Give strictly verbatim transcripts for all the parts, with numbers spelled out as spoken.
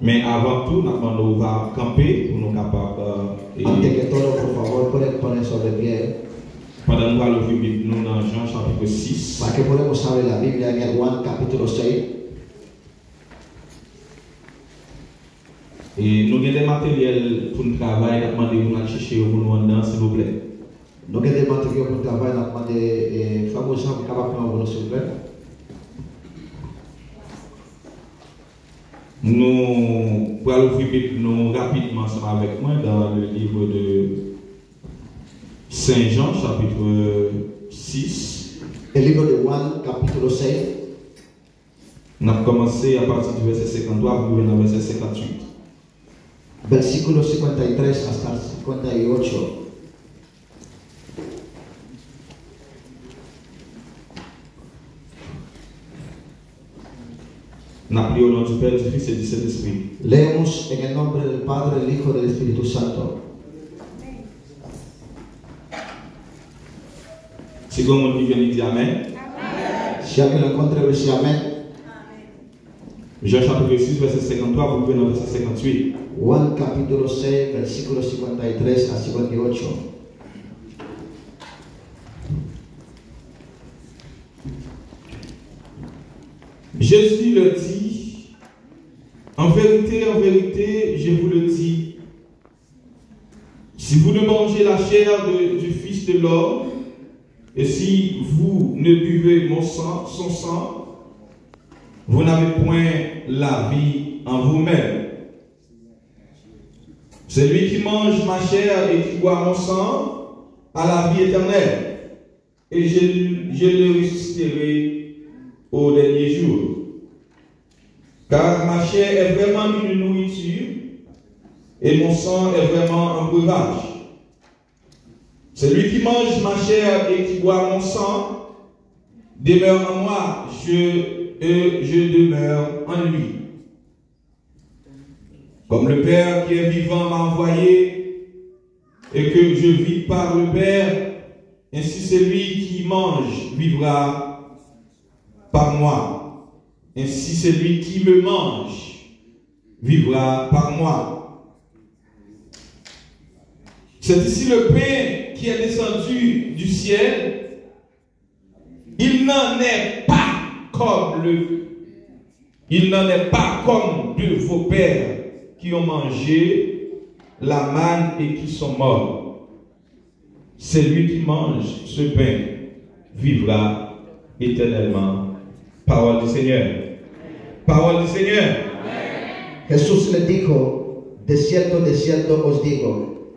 Men avan tou, n ap mande w va kanpe pou nou kapab, eh, Antes que todo, por favor, pueden ponerse de pie. Pandan nou pral ouvri Bib nou nan Jan chapit sis. Para que podamos abrir la Biblia en el Juan capítulo seis. E nou gen de materyèl pou n travay, n ap mande pou n al chèche yo pou nou anndan, silvouplè. Nou gen de materyèl pou n travay, n ap mande, eh, Frè Moïse, ou kapab pran pou nou, silvouplè? Nou pral ouvri Bib nou rapidman ansanm avèk mwen dans le livre de Saint Jean, chapitre six. El libro de Juan, capítulo seis. N ap kòmanse apati di vèsè senkanntwa pou rive nan vèsè senkantuit. Versículo cincuenta y tres hasta el cincuenta y ocho. N ap li au nom du Père, du Fils et du Saint-Esprit. Leemos en el nombre del Padre, del Hijo y del Espíritu Santo. Si gen moun ki vle, li di amèn. Si alguien lo encuentra, dice amén. Jan chapit sis, vèsè senkanntwa pou rive nan vèsè senkantuit. Juan capítulo seis, versículo cincuenta y tres a cincuenta y ocho. Jésus leur dit, en vérité, en vérité, je vous le dis, si vous ne mangez la chair de- du Fils de l'homme, et si vous ne buvez mon sang, son sang, vous n'avez point la vie en vous-même. Celui qui mange ma chair et qui boit mon sang a la vie éternelle, et je, je le ressusciterai au dernier jour. Car ma chair est vraiment une nourriture, et mon sang est vraiment un breuvage. Celui qui mange ma chair et qui boit mon sang demeure en moi, je, et je demeure en lui. Comme le Père qui est vivant m'a envoyé, et que je vis par le Père, ainsi celui qui mange vivra par moi. Ainsi celui qui me mange vivra par moi. C'est ici le pain qui est descendu du ciel. Il n'en est pas comme le, il n'en est pas comme de vos pères qui ont mangé la manne et qui sont morts. Celui qui mange ce pain vivra éternellement. Parole du Seigneur. Parole du Seigneur. Jesús le dijo, de cierto, de cierto os digo,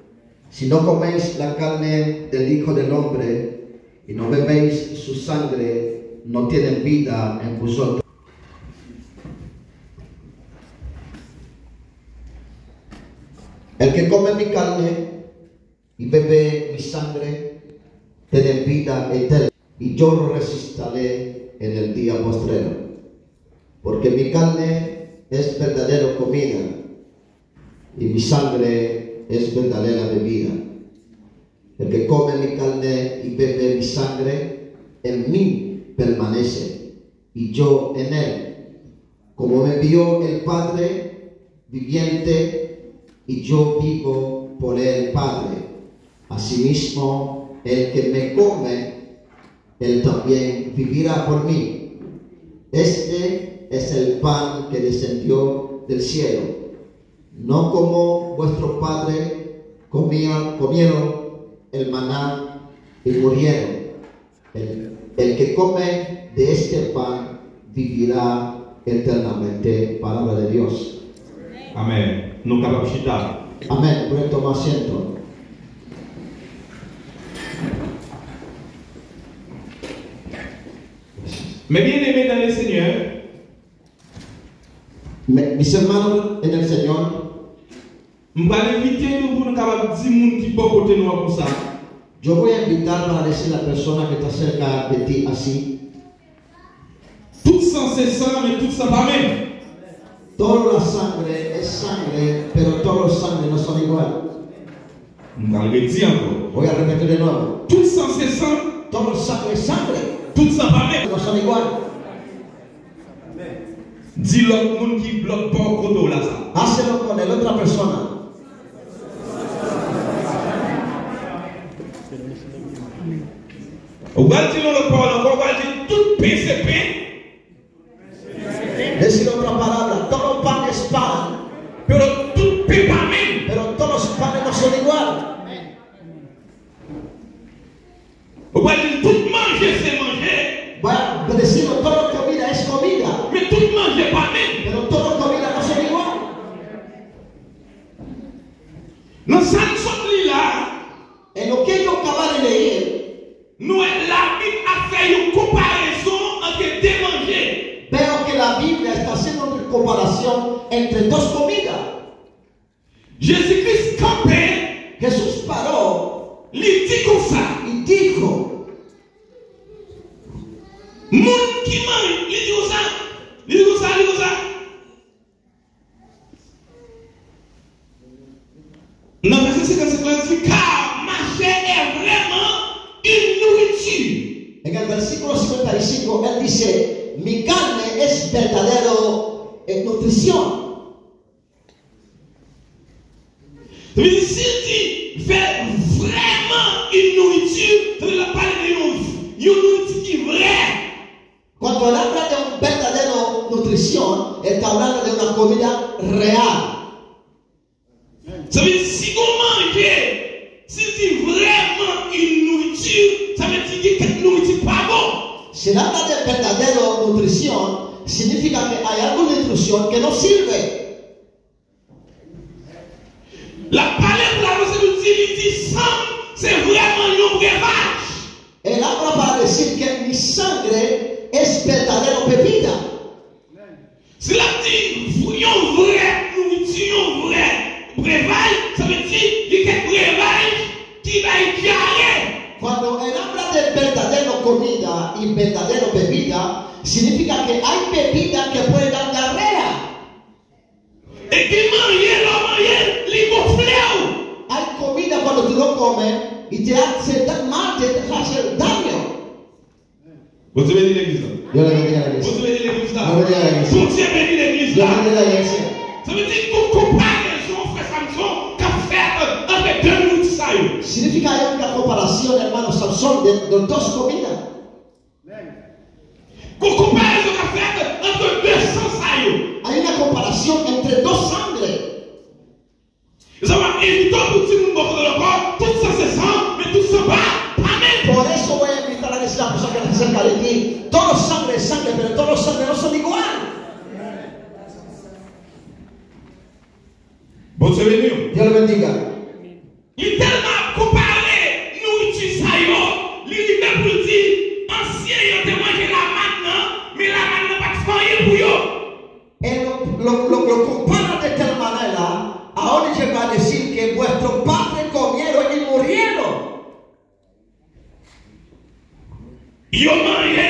si no coméis la carne del Hijo del Hombre y no bebéis su sangre, no tienen vida en vosotros. El que come mi carne y bebe mi sangre tiene vida eterna, y yo lo resucitaré en el día postrero. Porque mi carne es verdadera comida, y mi sangre es verdadera bebida. El que come mi carne y bebe mi sangre, en mí permanece, y yo en él. Como me vio el Padre viviente, y yo vivo por el Padre, asimismo el que me come, él también vivirá por mí. Este es el pan que descendió del cielo, no como vuestros padres comían, comieron el maná y murieron. El, el que come de este pan vivirá eternamente. Palabra de Dios. Amèn. Nou kapab chita. Amén. Pueden tomar asiento. Mes bien-aimés dans le Seigneur, Mes, mis hermanos en el Señor, m pral envite nou pou nou kapab di moun ki bò kote nou an konsa. Yo voy a invitar para decir a la persona que está cerca de ti así. Tout san se san, men tout san pa menm. Todo la sangre es sangre, pero todos los sangre no son igual. M pral redi ankò. Voy a repetir de nuevo. Tout san se san. Todo sangre es sangre. Tout san pa menm. No son igual. Di lòt moun ki lòt bò kote w la sa. Hacelo con el, otra persona. Ou pral di nan lòt pawòl ankò, ou pral di tout pen se pen. Decir otra palabra, todo pan es pan. Pero tout pen pa menm. Pero todos los panes no son igual. Ou pral di tout manje se manje. Bueno, decir todo comida es comida. Men tout manje pa menm. Pero todo comida no son igual. Nan sa n sot li la, En lo que yo acaba de leer, nou wè Labib ap fè yon konparezon ant de manje. Veo que la Biblia está haciendo una comparación entre dos comidas. Jezi Kris kanpe, Jesús paró, li di konsa, y dijo, moun ki manje, li di konsa, li di konsa, li di konsa. Nan vèsè senkannsenk la, li di, car manger est vraiment une nourriture. En el versículo cincuenta y cinco, él dice, mi carne es verdadero eh, nutrición. Sa vle di, si l di fè vrèman une nourriture, sa vle di l ap pale de yon, yon nouriti ki vrè. Cuando él habla de un verdadero nutrición, él está hablando de una comida real. Sa vle di, si gon manje, si l di vrèman une nourriture, sa vle di gen kèk nouriti pa bon. Si él habla de verdadero nutrición, significa que hay alguna nutrición que no sirve. L ap pale pou l avanse pou di, li di, sanm se vrèman yon brevaj. Él habla para decir que mi sangre es verdadero bebida. Si l ap di v- yon vrè nouriti, yon vrè brevaj, sa vle di, gen kèk brevaj ki bay dyare. Cuando él habla de verdadero comida y verdadero bebida, significa que hay bebida que puede dar diarrea. E gen manje, lè w manje l, li gonfle w. Hay comida cuando tú lo comes y te hace da- mal, te hace daño. Bondye beni legliz la. Dios le bendiga a la iglesia. Bondye beni legliz la. Dios bendiga a la iglesia. Bondye beni legliz Dios la. Bendiga a la iglesia. Sa vle di gon konparezon, frè Samson, k ap fèt ant de nouriti sa yo. Significa hay una comparación, hermano Samson, de, de dos comidas. Gon konparezon k ap fèt ant de san sa yo. Hay una comparación entre dos sangres. Sa w ap envite w pou di moun bò kote w ankò, tout san se san, men tout san pa, pa menm. Por eso voy a invitar a decir a la persona que está cerca de ti, todo sangre es sangre, pero todo sangre no son igual. Bondye beni w. Dios le bendiga. Li tèlman ap konpare nouriti sa yo, li rive pou l di, ansyen yo te manje lamann nan, men lamann nan pa t fè anyen pou yo. Él lo, lo, lo, lo compara de tal manera, aún llegó a decir que vuestros padres comieron y murieron. Yo manje,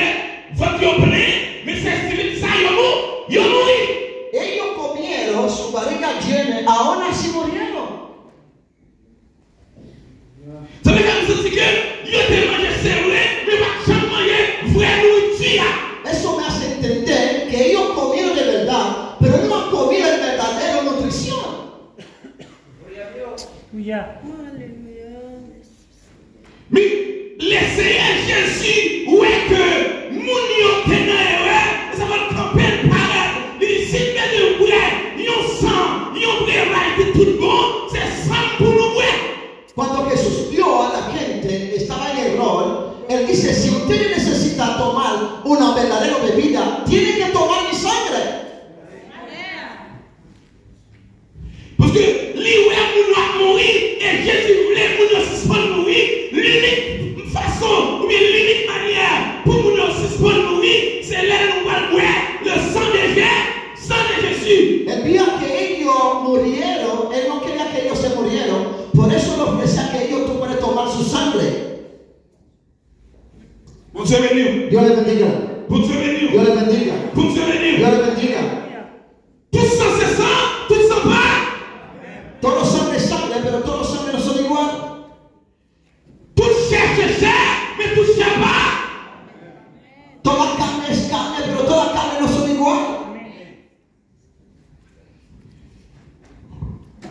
vant yo plen, men se espiritu sa yo mou, yo mouri. Ellos comieron, su barriga llena, aún así murieron. Sa vle fè nou santi ke yo te manje, se vre, men yo pa t janm manje vrè nouriti a. Eso me hace entender que ellos comieron de verdad, pero no han comido el verdadero nutrición. Aleluya. Men, lè Seyè Jezi wè ke moun yo te nan erè, sa fè l kanpe, l parèt, li di, si m bezwen bwè yon san, yon brevaj ki tout bon, se san m pou nou bwè. Cuando Jesús vio a la gente estaba en error, él dice, si ustedes necesitan tomar una verdadera bebida, tienen que tomar mi sangre. Paske li wè moun yo ap mouri, e Jezi vle moun yo sispann mouri. Linik fason oubyen linik manyè pou moun yo sispann mouri, se lè nou pral bwè le sang de Jè, sang de Jésus. El veía que ellos murieron, él no quería que ellos se murieron, por eso le ofrecía que ellos puedan tomar su sangre. Bondye beni w. Dios le bendiga. Bondye beni w. Dios le bendiga. Bondye beni w. Dios le bendiga. Tout san se san, tout san pa. Todo sangre es sangre, pero todo sangre no son igual.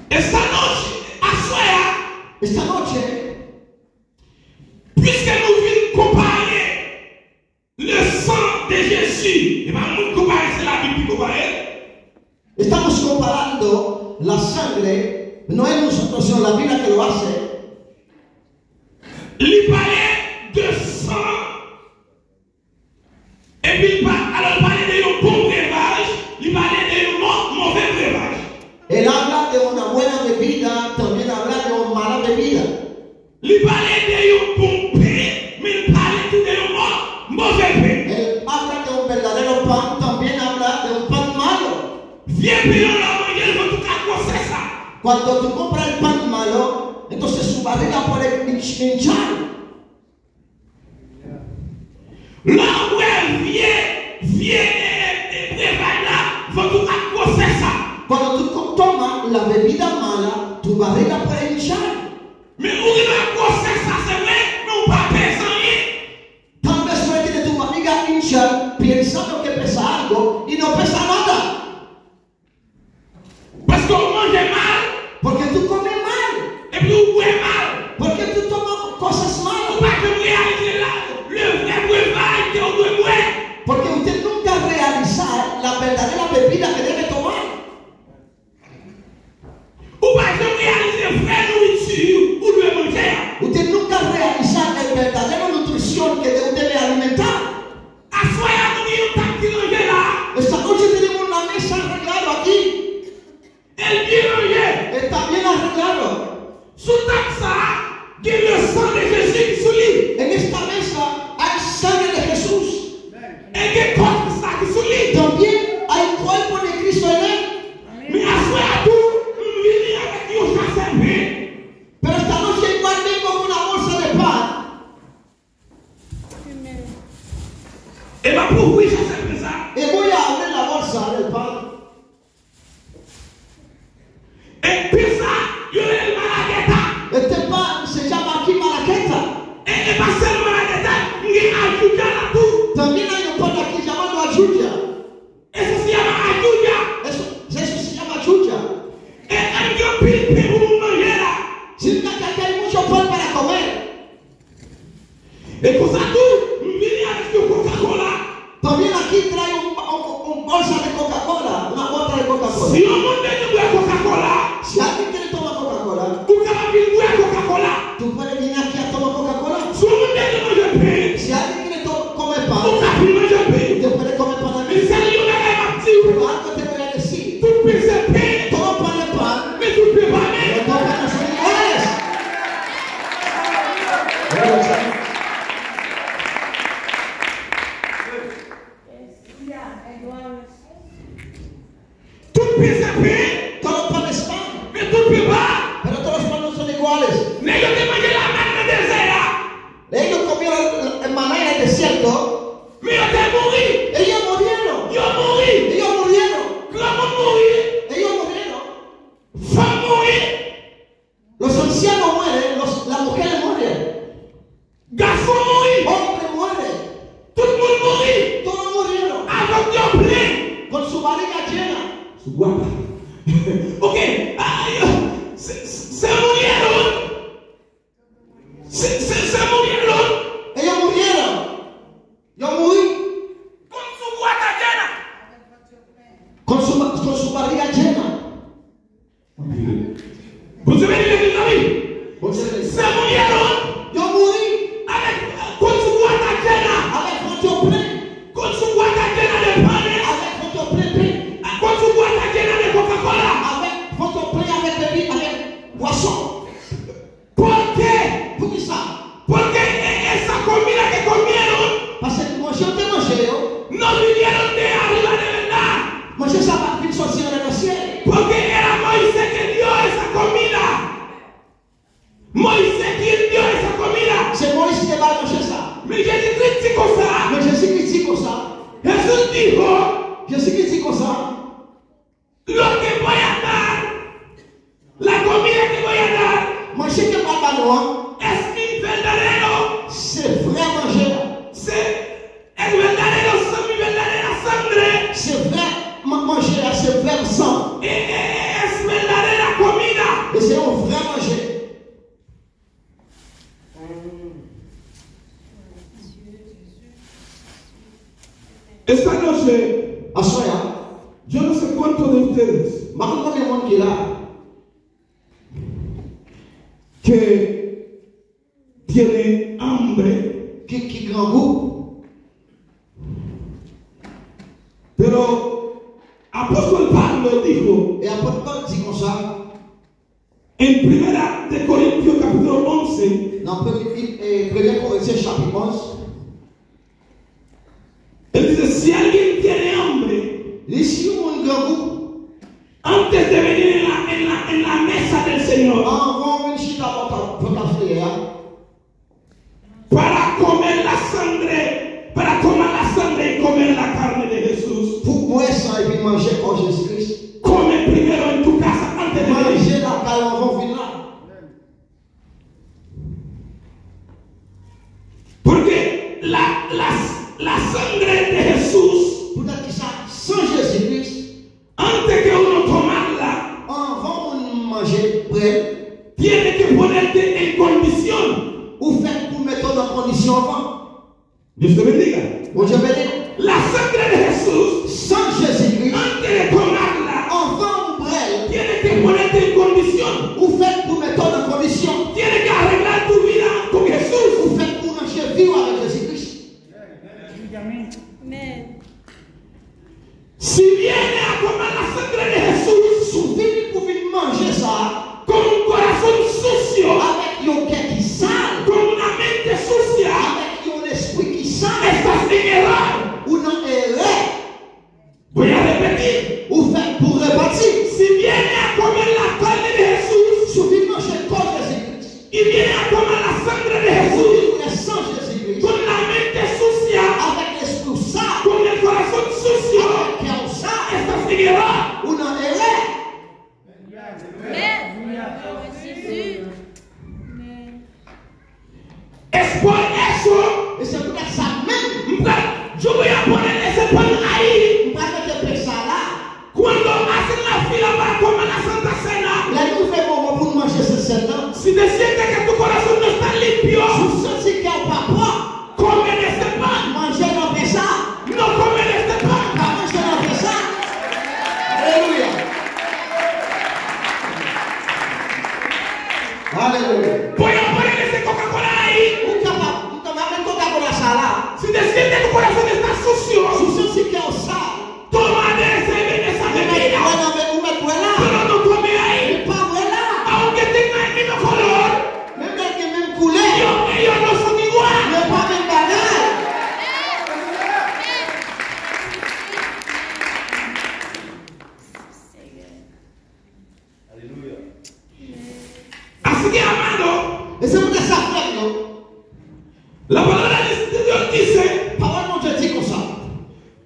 Esta noche, aswè a, Esta noche, piske nou vin konpare le sang de Jésus, e pa moun konpare, se Labib ki konpare. Estamos comparando la sangre, no es nosotros, sino la vida que lo hace. Li pale de san. Epi li pa, alò, li pale de yon bon brevaj, li pale de yon mo-, move brevaj. Él habla de una buena bebida, también habla de una mala bebida. Li pale de yon bon pen, men li pale tou de yon mo-, move pen. Él habla de un verdadero pan, también habla de un pan malo. Vye pen an, lè w manje l, vant ou ka gwosè sa. Cuando tú compras el pan malo, entonces su barriga puede hinch-, hinchar. Lè w bwè vye, vye, e, e, e, brevaj la, vant ou ka gwosè sa. Cuando tú co-, tomas la bebida mala, tu barriga puede hinchar. Men ou rive a gwosè sa, se vre, men ou pa peze anyen. Tal vez tú tienes tu barriga hincha pensando que pesa algo y no pesa nada. Paske w manje mal. Porque tú comes mal. Epi w bwè mal. Porque tú tomas cosas malas. Ou pa janm reyalize la, le vrè brevaj ke w dwe bwè. Porque usted nunca realiza la verdadera bebida que debe tomar. Ou pa janm reyalize vrè nouriti ou dwe manje a. Usted nunca realiza la verdadera nutrición que usted debe alimentar. Aswè a, nou gen yon tab ki ranje la. Esta noche tenemos una mesa arreglada aquí. E l byen ranje. Está bien arreglado. Sou tab sa a, gen le sang de Jésus ki sou li. En esta mesa hay sangre de Jesús. E gen kò Kris la ki sou li. También hay cuerpo de Cristo en él. Men aswè a tou, m vini avèk yon chasè pen. Pero esta noche igual vengo con una bolsa de pan. E m ap ouvri chasè pen sa. Y voy a abrir la bolsa del pan. E pen sa, yo rele l malageta. Este pan se llama aquí malaqueta. E, e pa sèl malageta, m gen ajuja la tou. También hay un pan aquí llamado ajuja. Eso se llama ajuja. Eso, eso se llama ajuja. E, e m gen anpil pen pou moun manje la. Significa que aquí hay mucho pan para comer. E konsa tou, m vini avèk yon Coca-Cola. También aquí trae un, un, un bolsa de Coca-Cola, una bota de Coca-Cola. Si yon moun bezwen bwè Coca-Cola, Si alguien quiere tomar Coca-Cola, ou kapab vin bwè Coca-Cola. Tú puedes venir aquí a tomar Coca-Cola. Si yon moun bezwen manje pen, Si alguien quiere to-, comer pan, ou ka vin manje pen. Usted puede comer pan aquí. Men sèl yon bagay m ap di w. Pero algo te voy a decir. Tout pen se pen. Todo pan es pan. Men tout pen pa menm. Pero todo pan no son iguales. Tout pen se pen. Todo pan es pan. Men tout pen pa. Pero todos los panes no son iguales. Nèg yo te manje lamàn nan dezè a. Ellos comieron el maná en el desierto. Men yo te mouri. Ellos murieron. Yo mouri. Ellos murieron. Granmoun mouri. Ellos murieron. Fanm mouri. Los ancianos mueren, los, las mujeres mueren. Gason mouri. Hombre muere. Tout moun mouri. Todos murieron. Avèk yo plen. Con su barriga llena. Sou bwa pa. Ok. Ah, yo. Se, se, se murieron. Se, se, se murieron. Ellos murieron. Yo mouri. Con su guata llena. Con su, con su barriga llena. Bondye beni legliz la, wi. Bondye beni. Se murieron. Yo mouri. Avèk, con su guata llena. Avèk vant yo plen. Con su guata llena de panes. Avèk vant yo plen pen. Con su guata llena de Coca-Cola. Avèk vant yo plen avèk bebi, avèk bwason. Pòkè? Poukisa? Porque e, esa comida que comieron, Paske manje yo te manje yo, no vinieron de arriba de verdad. Manje sa pa t vin soti anlè nan syèl. Porque era Moisés que dio esa comida. Moisés quien dio esa comida. Se Moyiz ki te bay manje sa. Men Jezikri di konsa. Men Jezikri di konsa. Jesús dijo. Jezikri di konsa. Lo que voy a dar, la comida que voy a dar, Manje ke m pral ba nou an, es mi verdadero, se vrè manje a. Se el verdadero san-, mi verdadera sangre. Se vrè ma-, manje a, se vrè san. E, e, e, Se yon vrè manje. E sa nou se aswè a. Yo no sé cuánto de ustedes, m pa konn konbyen moun ki la, que tiene hambre, ki, ki grangou. Pero apóstol Pablo dijo, e apot Pòl di konsa, en Primera de Corintios capítulo once, nan Premye, eh, Premye Korentyen chapit onz, él dice, si alguien tiene hambre, li, si yon moun grangou, antes de venir en la, en la, en la mesa del Señor, anvan w vin chita bò tab, bò tab Senyè a, para comer la sangre, para tomar la sangre y comer la carne de Jesús. Pou bwè san epi manje kò Jezi Kris. Come primero en tu casa antes de venir. Manje lakay ou anvan w vin la. Porque la, la, la sangre de Jesús, poutèt ki sa, san Jezi Kris, antes que uno tomarla, anvan moun manje, bwè l, tiene que ponerte en condición. Ou fèt pou mete w nan kondisyon anvan. Dios te bendiga. Bondye beni w. La sangre de Jesús, san Jezi Kris, antes de tomarla, anvan ou bwè l, tiene que ponerte en condición. Ou fèt pou mete w nan kondisyon. Tiene que arreglar tu vida con Jesús. Ou fèt pou ranje vi w avèk Jezi Kris. Amèn. Si viene a tomar la sangre de Jesús, si w vini pou vin manje sa, con un corazón sucio, avèk yon kè ki sal, con una mente sucia, avèk yon lespri ki sal, estás en error. Ou nan erè. Voy a repetir. Ou fèt pou repanti. Si viene a comer la carne de Jesús, si w vin manje kò Jezi Kris, y viene a tomar la sangre de Jesús, ou vin bwè san Jezi Kris, con la mente sucia, avèk lespri w sal, con el corazón sucio, avèk kè w sal, estás en error. Ou nan erè. Amèn. Es por eso, e se poutèt sa menm, m pral, yo voy a poner ese pan ahí. M pral mete pen sa la. Cuando hacen la fila para tomar la Santa Cena, lè nou fè moman pou n manje Sent Sèn nan, si te sientes que tu corazón no está limpio, si w santi kè w pa pwòp, come de ese pan. Manje nan pen sa. No come de ese pan. Pa manje nan pen sa. Alelouya. Alelouya. Voy a poner ese Coca-Cola ahí. Ou kapab, ou kapab met Coca-Cola sa la. Si te sientes que tu corazón está sucio, si w santi kè w sal, toma de ese, de esa bebida. Ou mèt bwè nan, ou mèt bwè la. Pero no tome ahí. Ou pa bwè la. Aunque tenga el mismo color. Menm lè l gen menm koulè. Ellos, ellos no son igual. Yo pa menm bagay. Aleluya. Así que, amado, e se poutèt sa, frè m yo, la palabra de Dios dice, pawòl Bondye di konsa,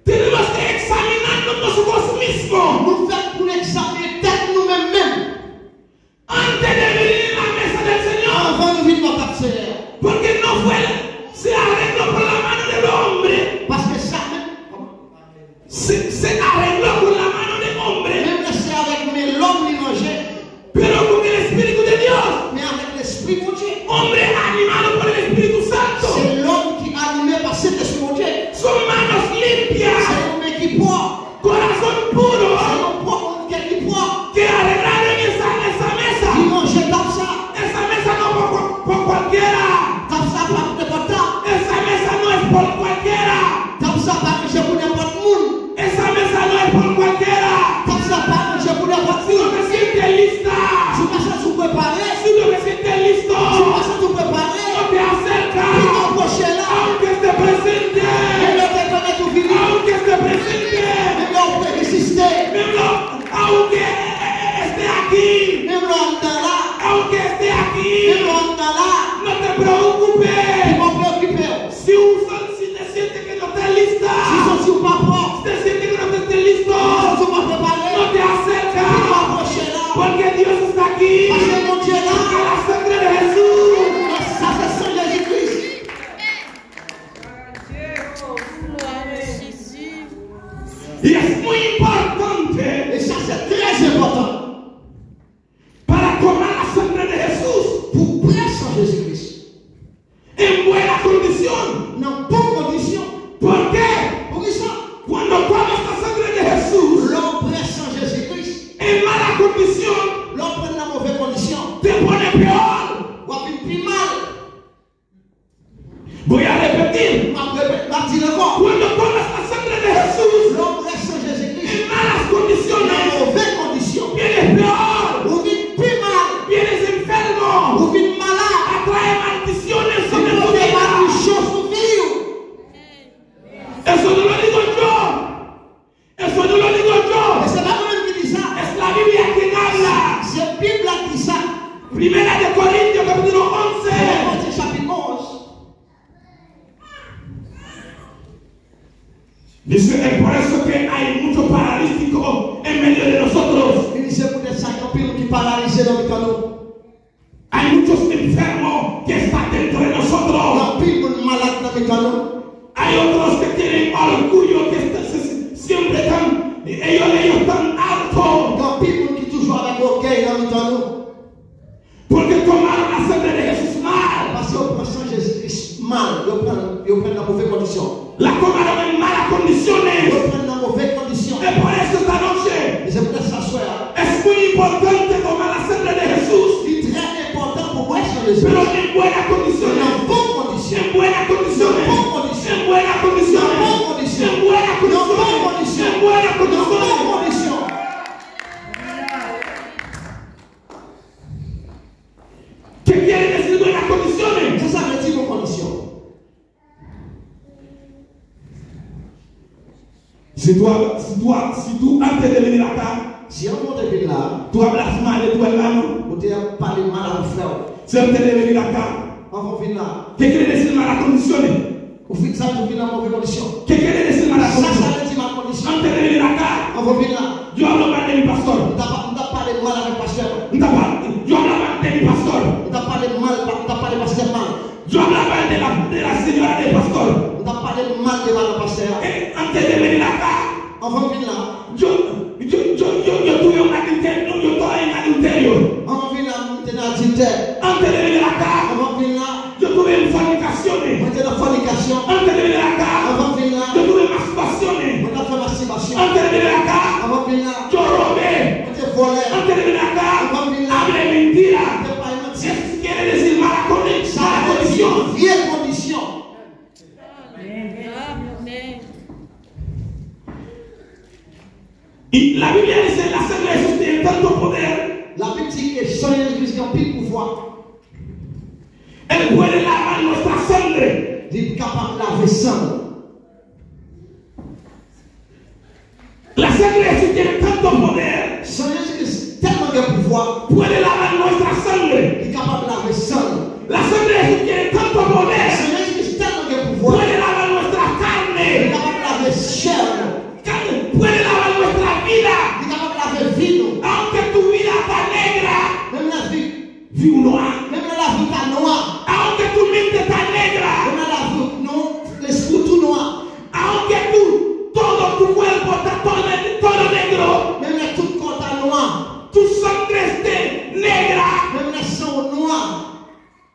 tenemos que examinarnos nosotros mismos. Nou fèt pou n egzamine tèt nou menm menm. Antes de venir en la mesa del Señor. Anvan nou vin nan tab Senyè a. Porque no fue, se arregló con la mano del hombre. Paske sa menm, se, se arregló con la mano del hombre. Menm lè se avèk men lòm li manje. Pero con el Espíritu de Dios. Men avèk Lespri Bondye. Hombre animado por el Espíritu Santo. Se lòm ki anime pa Sentespri Bondye. Son manos limpias. Se yon men ki pwòp. Corazón puro. Se yon pwòp, yon kè ki pwòp. Que arreglaron esa, esa mesa. Ki manje tab sa. Esa mesa no por, por, por cualquiera. Tab sa pa pou nenpòt tab. Esa mesa no es por cualquiera. Tab sa pa manje pou nenpòt moun. Esa mesa no es por cualquiera. Tab sa pa manje pou nenpòt moun. Si no te sientes lista. Si w pa santi w prepare. Si no te sientes listo. Si w pa santi w prepare. No te acerca. Vin apwoche la. Aunque esté presente. Menm lè w te pèmèt ou vini. Aunque esté presente. Menm lè w egziste. Menm lè, aunque, eh, eh, eh, esté aquí. Menm lè w anndan la. Aunque esté aquí. Menm lè w anndan la. No te preocupe. Li pa preokipe w. Si w santi, si te sientes que no estás lista. Si w santi w pa pwòp. Si te sientes que no estás listo. Si w santi w pa prepare. No te acerca. Vin apwoche la. Porque Dios está aquí. Paske Bondye la. Porque la sangre de Jesús. Sa se san Jezi Kris. Y es muy importante. E sa se trè enpòtan. Para tomar kondisyon, lè w pran nan move kondisyon, te pwone pye w, w ap vin pi mal. Voy a repetir. M ap repete, m ap di l ankò. Cuando tomas la sangre de Jesús, lè w bwè san Jezi Kris, en malas condiciones, nan move kondisyon, vienes peor, ou vin pi mal, vienes enfermo, ou vin malad, atrae maldiciones sobre tu vida. Ou pote maldiksyon sou vi w. Eso no lo digo yo. Eso no lo digo yo. E se pa mwen menm ki di sa. Es la Biblia quien habla. Se Bib la ki di sa. Primera de Corintios capítulo once. Korinti chapit onz. Dice, es por eso que hay mucho paralítico en medio de nosotros. Li di se poutèt sa gen anpil moun ki paralize nan mitan nou. Hay muchos enfermos que están dentro de nosotros. Gen anpil moun malad nan mitan nou. Hay otros que tienen orgullo, que están, se- se- siempre están, ellos, ellos están altos. Gen anpil moun ki toujou avèk ògèy nan mitan nou. Porque tomaron la sangre de Jesús mal. Paske yo pran san Jezi Kris mal. Yo pran, yo pran nan move kondisyon. La tomaron en malas condiciones. Yo pran nan move kondisyon. Es por eso esta noche, e se poutèt sa aswè a, es muy importante tomar la sangre de Jesús, li trè enpòtan pou bwè san Jezi. Pero en buenas condiciones. Nan bon kondisyon. En buenas condiciones. Nan bon kondisyon. En buenas condiciones. Nan bon kondisyon. En buenas condiciones. Nan bon kondisyon. En buenas condiciones. Nan bon kondisyon. ¿Qué quiere decir buenas condiciones? Sa sa vle di bon kondisyon? Si tú, si tú, si tú antes de venir acá, si anvan w te vin la, tú hablas mal de tu hermano, ou te ap pale mal avèk frè w. Si antes de venir acá, anvan w vin la, ¿qué quiere decir malas condiciones? Ou vin sa, ou vin nan move kondisyon. ¿Qué quiere decir malas condiciones? Sa sa vle di mal kondisyon? Antes de venir acá, anvan w vin la, yo hablo mal de mi pastor. M t ap, m t ap pale mal avèk pastè mwen. M t ap, yo hablo mal de mi pastor. M t ap pale mal, m t ap pale pastè mal. Yo hablaba de la, de la señora del pastor. Ou t ap pale mal de madan pastè a. Eh, antes de venir acá, anvan m vin la, yo, yo, yo, yo, yo tuve un adulterio, yo estaba en adulterio. Anvan m vin la, m te nan adiltè. Antes de venir acá, anvan m vin la, yo tuve en fornicaciones. Mwen te nan fònikasyon. Antes de venir acá, anvan m vin la, yo tuve masturbaciones. Mwen t ap fè mastibasyon. Antes de venir acá, anvan m vin la, yo robé. Mwen te vòlè. Antes de venir acá, anvan m vin la, hablé mentira. Mwen te pale manti. Quiere decir mala condición. Sa vle di vye kondisyon. Amen. Y la Biblia dice, la sangre de Jesús tiene tanto poder. Labib di ke san Jezi Kris gen anpil pouvwa. Él puede lavar nuestra sangre. Li kapab lave san nou. La sangre de Jesús tiene tanto poder. San Jezi Kris tèlman gen pouvwa. Puede lavar nuestra sangre. Li kapab lave san nou. La sangre de Jesús tiene tanto poder. San Jezi Kris tèlman gen pouvwa. Puede lavar nuestra carne. Li kapab lave chè nou. Carne. Puede lavar nuestra vida. Li kapab lave vi nou. Aunque tu vida está negra. Menm lè vi vi w nwa. Menm lè lavi w ta nwa. Aunque tu mente está negra. Menm lè lavi w, non, lespri w tou nwa. Aunque tu, todo tu cuerpo está todo, todo negro. Menm lè tout kò w ta nwa. Tu sangre esté negra. Menm lè san w nwa.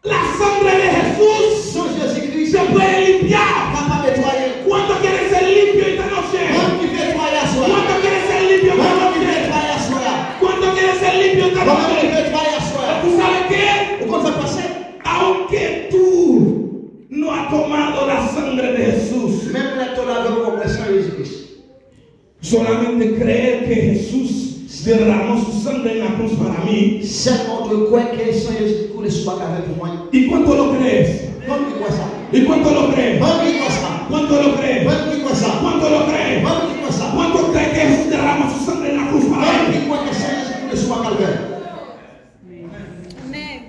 La sangre de Jesús, san Jezi Kris, te puede limpiar. Kapab netwaye. ¿Cuánto quiere ser limpio esta noche? Mwen ki vle netwaye aswè a. ¿Cuánto quiere ser limpio esta noche? Mwen ki vle netwaye aswè a. ¿Cuánto quiere ser limpio esta noche? Mwen ki vle netwaye aswè a. ¿Tú sabes qué? Ou konn sa k pase? Aunque tú no has tomado la sangre de Jesús. Menm lè to lave w poko bwè san Jezi Kris. Solamente creer que Jesús derramó su sangre en la cruz para mí. Sèlman w dwe kwè ke san Jezi koule sou bwa Kalvè pou mwen. ¿Y cuánto lo crees? Kòman ki kwè sa? ¿Y cuánto lo crees? Kòman ki kwè sa? ¿Cuánto lo crees? Kòman ki kwè sa? ¿Cuánto lo crees? Kòman ki kwè sa? ¿Cuánto crees que Jesús derramó su sangre en la cruz para mí? Kòman ki kwè ke san Jezi koule sou bwa Kalvè? Amen.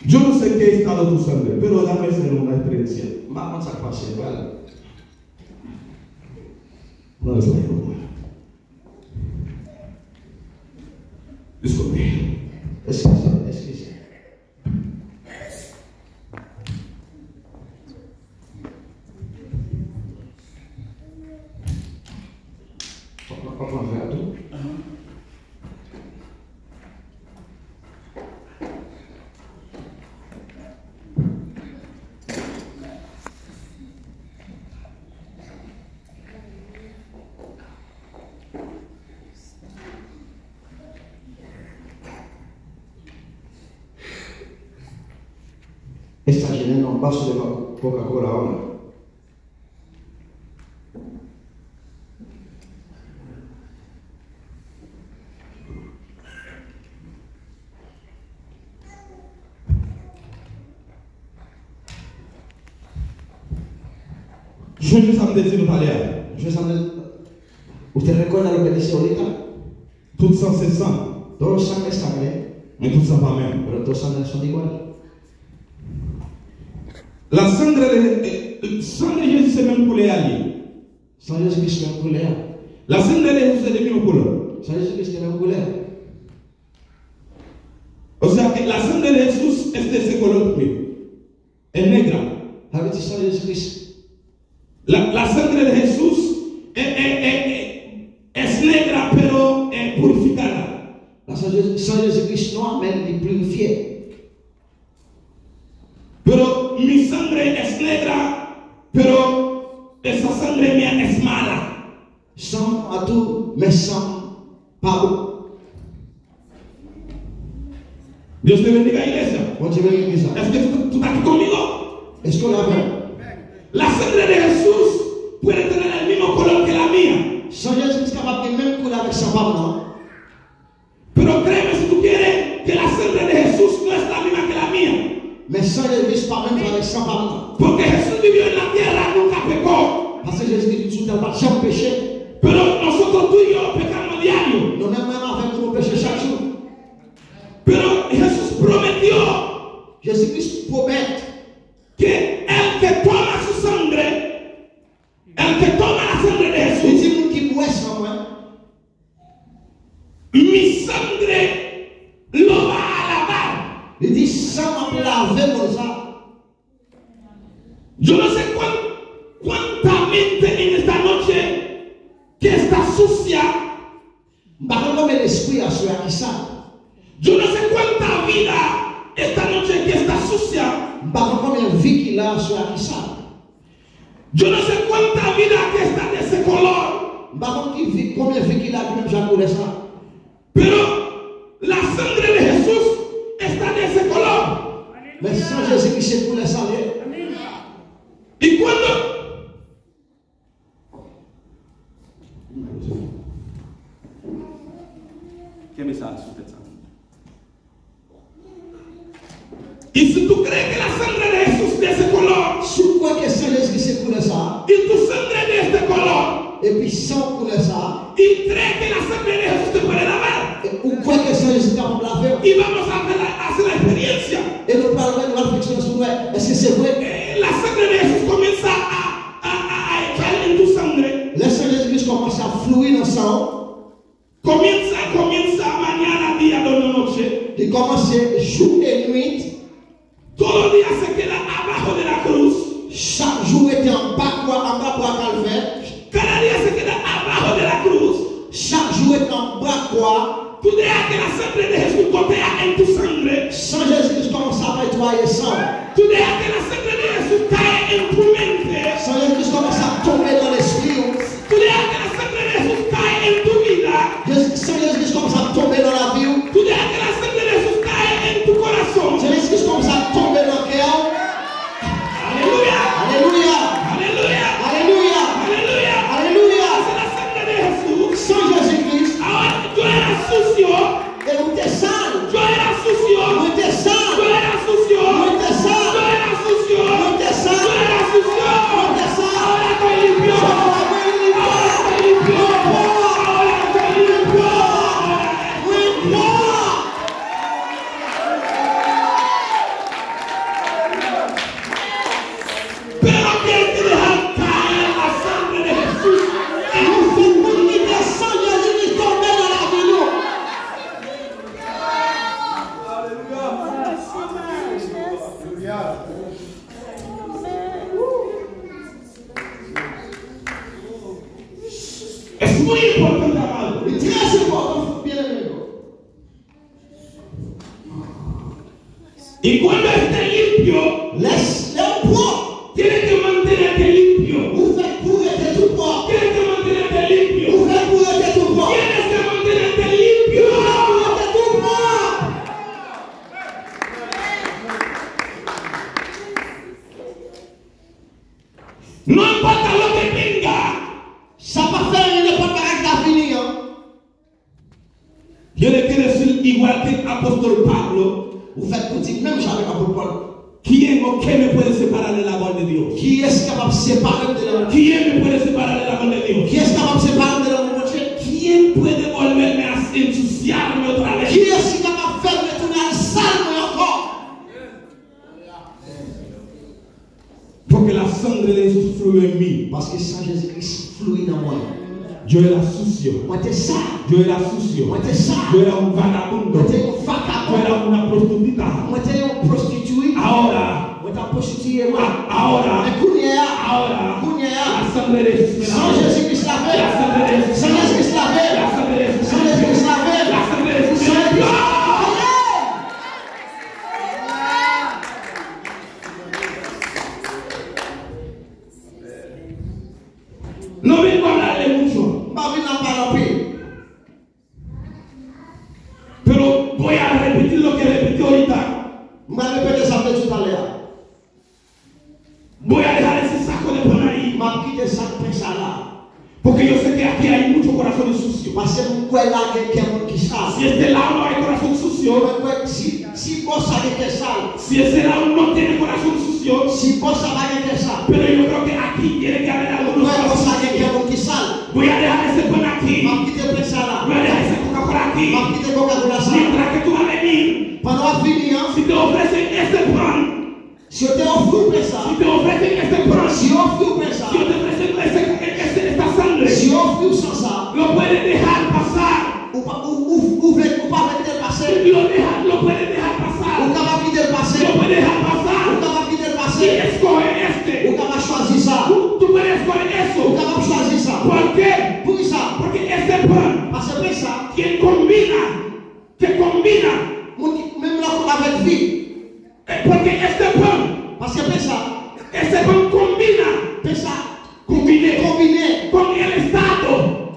Yo no sé qué estado tú sangre, pero dame esa una experiencia. M pa konn sa k pase, pral pran jwèt pou mwen. Disculpe. Eskize, eskize. Fòk mwen konprann sa tou. Pastè Coca-Cola, wi. Sonje sa m te di nou talè a. Sonje sa m te, ou te rekonèt lè w te di se yon leta. Tout san se san. Todo sangre es sangre. Men tout san pa menm. Pero todo sangre no son igual. La sangre de, eh, san de Jezi se menm koulè a li ye. San Jezi Kris menm koulè a. La sangre de Jesús es del mismo color. San Jezi Kris se menm koulè a. O sea que la sangre de Jesús es de ese color también. Es negra. Sa vle di san Jezi Kris. La, la sangre de Jesús es, es, es, es, es negra, pero es purificada. La san Jezi, san Jezi Kris nwa, men li pirifye. Pero mi sangre es negra, pero esa sangre mía es mala. San m nwa tou, men san m pa bon. Dios te bendiga, iglesia. Bondye beni legliz la. Es que tú, tú estás aquí conmigo? Èske w la avè m? La sangre de Jesús puede tener el mismo color que la mía. San Jezi Kris kapab gen menm koulè avèk san pa m nan. Pero créeme si tú quieres que la sangre de Jesús no es la misma que la mía. Men san Jezi Kris pa menm jan avèk san pa m nan. Porque Jesús vivió en la tierra, nunca pecó. Paske Jezi Kris vin sou tè, l pa t janm peche. Pero nosotros tú y yo pecamos a diario. Nou menm, menm avèk nou, nou peche chak jou. Pero Jesús prometió Jezi Kris pwomèt que el que toma su sangre, el que toma la sangre de Jesús, li di, moun ki bwè san mwen, mi sangre lo va a lavar. Li di, san m ap lave moun sa. Yo no sé cuán-, cuánta mente en esta noche que está sucia. M pa konn konbyen lespri aswè a ki sal. Yo no sé cuánta vida esta noche que está sucia. M pa konn konbyen vi ki la aswè a ki sal. Yo no sé cuánta vida que está de ese color. M pa konn ki vi, konbyen vi ki la ki menm jan koulè sa. Pero la sangre de Jesús está de ese color. Men san Jezi Kris se koulè sa l ye. Y cuando Kenbe sa sou tèt sa. Y si tú crees que la sangre de Jesús de ese color, si w kwè ke san Jezi Kris se koulè sa a, y tu sangre de este color, epi san w koulè sa a, y crees que la sangre de Jesús te puede lavar, e ou kwè ke san Jezi kapab lave w, y vamos a hacer la, hacer la experiencia. E nou pral wè, nou pral fè eksperyans pou nou wè èske se vre. Eh, la sangre de Jesús comienza a, a, a, a echar en tu sangre. Lè san Jezi Kris kòmanse ap fleuri nan san w, Comienza, comienza mañana, día, domingo, noche. Li kòmanse jou e nwit. Todo día se queda abajo de la cruz. Chak jou rete anba kwa, anba bwa Kalvè. Cada día se queda abajo de la cruz. Chak jou rete anba kwa. Tú dejas que la sangre de Jesús gotea en tu sangre. San Jezi Kris kòmanse ap netwaye san w. Tú dejas que la sangre de Jesús cae en tu mente. San Jezi Kris kòmanse ap tonbe nan lespri w. Tú dejas que la sangre de Jesús cae en tu vida. Jezi, san Jezi Kris kòmanse ap tonbe nan lavi w. Tú dejas que la sangre de Jesús cae en tu corazón. San Jezi Kris kòmanse ap tonbe nan kè w. Aleluya. Aleluya. Aleluya. Aleluya. Aleluya. Aleluya. Esa es la sangre de Jesús. San Jezi Kris. Ahora yo era sucio. E ou te sal. Yo era sucio. Mwen te sal. Yo era sucio. Mwen te sal. Yo era sucio. Mwen te sal. Yo era sucio. Mwen te sal. Ahora estoy limpio. Ahora mwen limpyo. Ahora estoy limpyo. Ahora estoy limpyo. Ahora mwen pwòp. Pero que él te deja caer la sangre de Jesús. Nou fè pou n kite san Jezi Kris tonbe nan lavi nou. Es muy importante, amado. Li trè enpòtan, byeneme yo. Y cuando esté limpio, lè, lè w pwòp, tiene que mantenerte limpio. Ou fèt pou rete tou pwòp. Tiene que mantenerte limpio. Ou fèt pou rete tou pwòp. Tienes que mantenerte limpio. Ou fèt pou rete tou pwòp. Igual que el apóstol Pablo, ou fèt pou di menm jan avèk apot Pòl. ¿Quién o qué me puede separar del amor de Dios? Kiyès ki kapab separe m de lanmou? ¿Quién me puede separar del amor de Dios? Kiyès ki kapab separe m de lanmou Bondye? ¿Quién puede volverme a ensuciarme otra vez? Kiyès ki kapab fè m retounen al sal mwen ankò? Porque la sangre de Jesús fluyó en mí. Paske san Jezi Kris fluye nan mwen. Yo era sucio. Mwen te sal. Yo era sucio. Mwen te sal. Yo era un vagabundo. Mwen te yon vagabon. Yo era una prostituta. Mwen te yon pwostitiye. Ahora. Mwen t ap pwostitiye mwen. A-, ahora. Men kounye a. Ahora. Kounye a. La sangre de Jesús me lavó. San Jezi Kris lave. La sangre de Jesús. San Jezi Kris lave. La sangre de Jesús. San Jezi Kris lave. La sangre de Jesús me limpió. Amen. No vengo a hablar de mucho. M pa vin la pale anpil. Pero voy a repetir lo que repetí ahorita. M pral repete sa m te di w talè a. Voy a dejar ese saco de pan ahí. M ap kite sak pen sa la. Porque yo sé que aquí hay mucho corazón sucio. Paske m kwè la gen kè moun ki sal. Si este lado no hay corazón sucio, Mwen kwè si, si bò sa gen kè sal. Si ese lado no tiene corazón sucio, Si bò sa pa gen kè sal. Pero yo creo que aquí tiene que haber algunos Mwen kwè bò sa gen kè moun ki sal. Voy a dejar ese pan aquí. M ap kite pen sa la. Voy a dejar esa Coca-Cola aquí. M ap kite Coca-Cola sa. Mientras que tú vas a venir, Pandan w ap vini an, si te ofrecen ese pan, Si yo te ofri w pen sa. Si te ofrecen ese pan, Si yo ofri w pen sa. Si yo te ofrecen ese, ese, esta sangre, Si yo ofri w san sa. Lo puede dejar pasar. Ou pa, ou, ou, ou vle, ou pa vle kite l pase. Lo deja, lo puede dejar pasar. Ou kapab kite l pase. Lo puede dejar pasar. Ou kapab kite l pase. Y escoge este. Ou kapab chwazi sa. Tú, tú puedes escoger eso. Ou kapab chwazi sa. ¿Por qué? Poukisa? Porque ese pan Paske pen sa. Que combina, que combina. Moun ki, menm lè w avèk vi. Eh, porque este pan, Paske pen sa. Este pan combina, Pen sa. Combine, Konbine. Con el estado.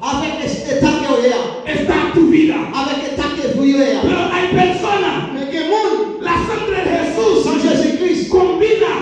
Avèk es-, eta ke w ye a. Está tu vida. Avèk eta ke vi w ye a. Pero hay personas, Men gen moun. La sangre de Jesús, San Jezi Kris. Combina.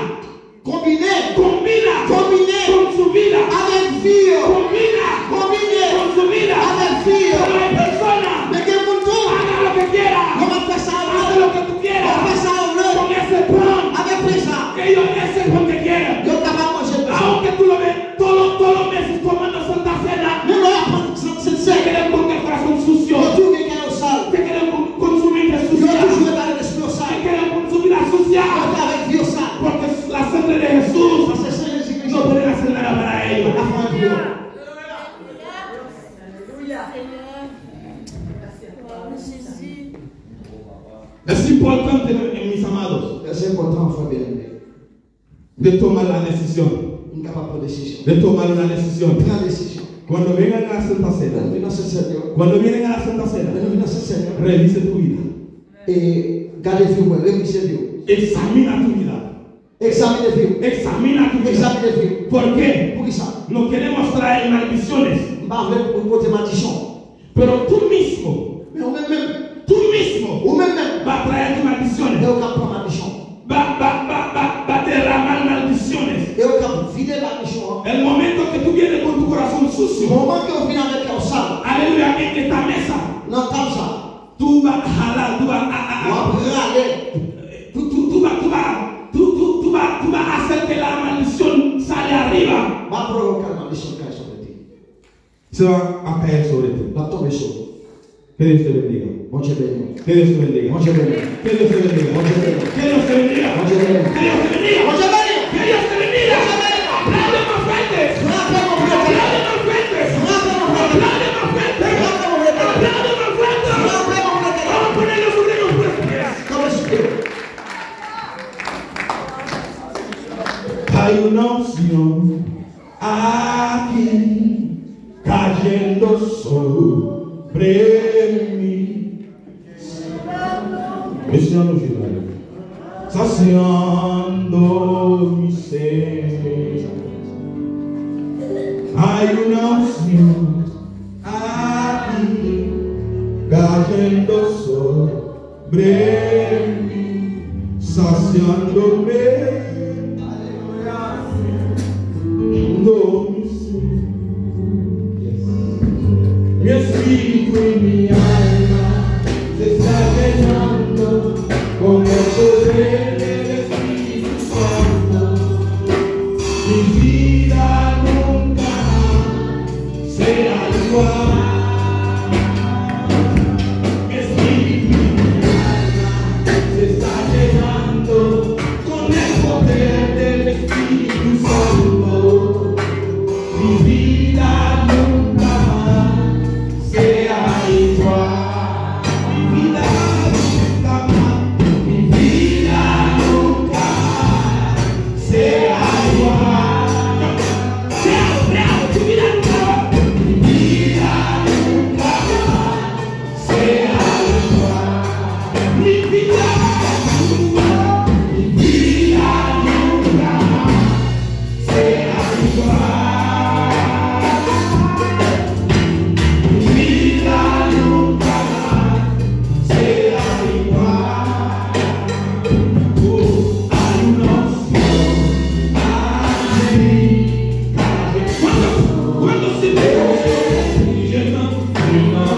Konbine. Combina. Konbine. Con su vida. Avèk vi yo. Combina. Konbine. Con su vida. Avèk vi yo. Pero hay personas, Men gen moun tou. Haga lo que quiera. Yo va fè sa yo vle. Haga lo que tú quieras. Yo fè sa yo vle. Con ese pan. Avèk pen sa. Ellos ese pan que quieren. Yo kapab manje pen sa. Aunque tú lo ves todos, todos los meses tomando Santa Cena. Menm lè y ap pran Sent Sèn. Se quedan con el corazón sucio. Yo toujou gen kè yo sal. Se quedan con, con su mente sucia. Yo toujou ret avèk lespri yo sal. Se quedan con su vida sucia. Yo ret avèk vi yo sal. Porque la sangre de Jesús, Paske san Jezi Kris, no puede hacer nada para ellos. Pa ka fè anyen pou yo. Es importante, mis amados, Es enpòtan, frè byeneme, de tomar la decisión. Pou n kapab pran desizyon. De tomar una decisión. Pran desizyon. Cuando vengan a la Santa Cena, Lè nou vin nan Sent Sèn yo. Cuando vienen a la Santa Cena, Lè nou vin nan Sent Sèn yo. Revise tu vida. E gade vi w, revize vi w. Examina tu vida. Egzamine vi w. Examina tu vida. Egzamine vi w. ¿Por qué? Poukisa? No queremos traer maldiciones. M pa vle pou pote maldisyon. Pero tú mismo, Men ou menm menm, tú mismo, ou menm menm, va a traer tus maldiciones. E ou k ap pran maldisyon. Va, va, va, va, va derramar maldiciones. E ou k ap vide maldisyon an. El momento que tú vienes con tu corazón sucio, Moman ke w vin avèk kè w sal, aleluya, en esta mesa, nan tab sa, tú vas a jalar, tú vas a, a, a, w ap rale. Tú, tú, tú vas, tú vas, tú, tú, tú vas, tú vas a hacer que la maldición sale arriba. W ap pwovoke maldisyon kay sou tèt. Se va a caer sobre ti. L ap tonbe sou ou. Que Dios te bendiga. Bondye beni w. Que Dios te bendiga. Bondye beni w. Que Dios te bendiga. Bondye beni w. Que Dios te bendiga. Bondye beni w. Que Dios te bendiga. Bondye beni w. Que Dios te bendiga. Bondye beni w. Aplaude más fuerte. Frape mwen fò. Aplaude más fuerte. Frape mwen fò. Aplaude más fuerte. Frape mwen fò. Aplaude más fuerte. Frape mwen fò. Vamos a ponerlo sobre los pies. Kanpe sou pye w. Hay una unción aquí cayendo sobre mí. Mesye, ann nou jwe la. Saciando mi sed. Hay una unción aquí cayendo sobre mí, saciándome, dando mi sed. Mi espíritu y mi alma se están Con el poder del Espíritu Santo, mi vida nunca más será igual. Mi espíritu, mi alma se está llenando con el poder del Espíritu Santo. Mi vida nunca más será igual. Mi vida nunca más, mi vida nunca más será igual. Bravo, bravo, tu vida nunca más. Mi vida nunca más será igual. Mi vida nunca, mi vida nunca más será igual. Mi vida nunca más será igual. Oh, hay una unción allí. ¿Cuántos, cuántos sienten que llenan, llenan